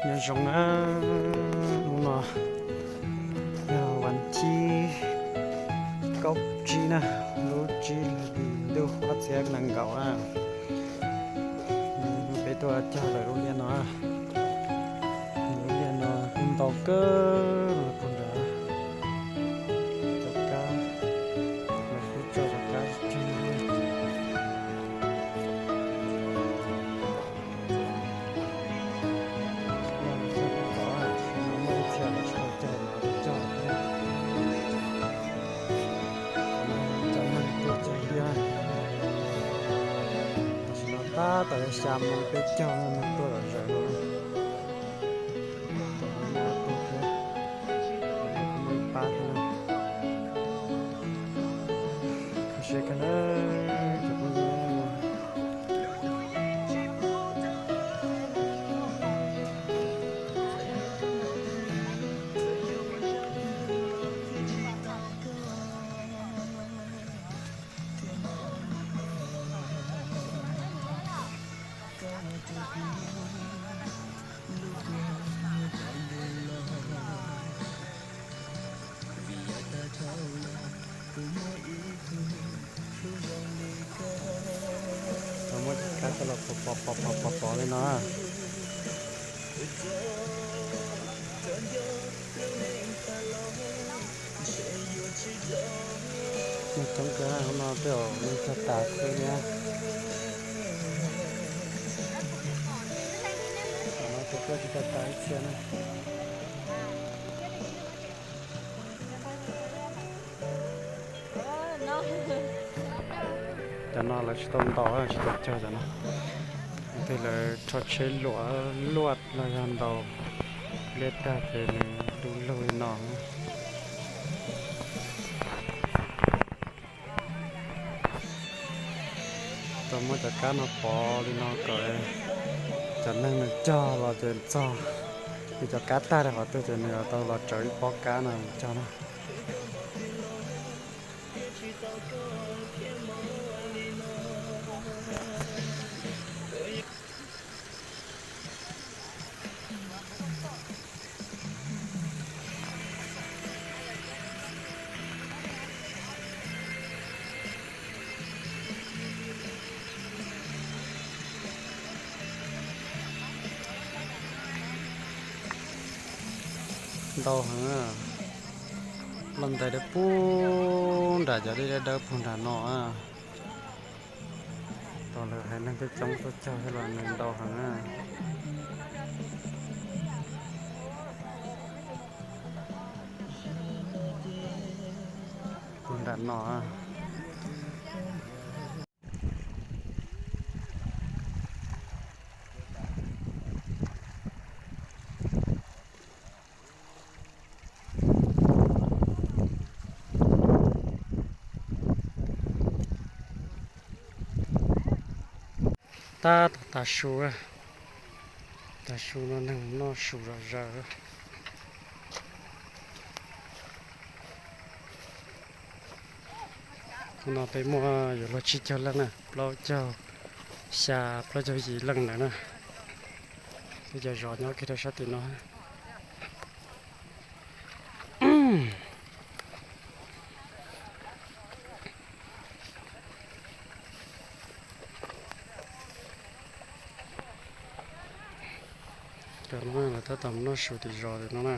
Nyob zoo na, hnub no yog vas thib kaum tsib na, lub tsib hlis ntuj ob txhiab nees nkaum na. Peb tuaj cog lawm lub liaj no, lub liaj no kuj ntau kawg los puag nrad, cov kab, lawv kuj tso cov kab tseg. Tam sim no tab tom xya moo peb caug no tuaj lom zem no. Tom no tuaj thiab, tom no kuj muaj ib pab thiab na. Kho siab kawg na cov phooj ywg. Tau muab cov kab coj los pov pov pov pov pov pov li no. Neeg coob kawg, hnub no tej zaum neeg cog tas xwb thiab. Tam no ces tuaj tsis tau tas ib txhia na. Cov no lawv tsis tau ntaus, tsis tau cog cov no. Tej lawv rho tsheb luam luaj los yog ntaus liaj tag ces nws du lug li no. Tau muab cov kab no pov li no kom cov neeg nws cog los ces txog, ces cov kab tag rau qhov twg ces nws tau los tsawv ib pob kab no cog na. Ntau heev, los ntais dawb puag nram cov dej dawb dawb puag nram no. Tos lawv haiv neeg coob coob tuaj cog thiab los nws ntau heev na. Puag nram no. Tab tom tav su, tav su no neeg noj su zom zaws. Hnub no peb muaj yuav luag tsib caug leej na, plaub caug xya, plaub caug yim leej ntawd na. Peb cov zov nyob kiag rau sab tim no. Cov no lawv tab tom noj su tim zos tim no na.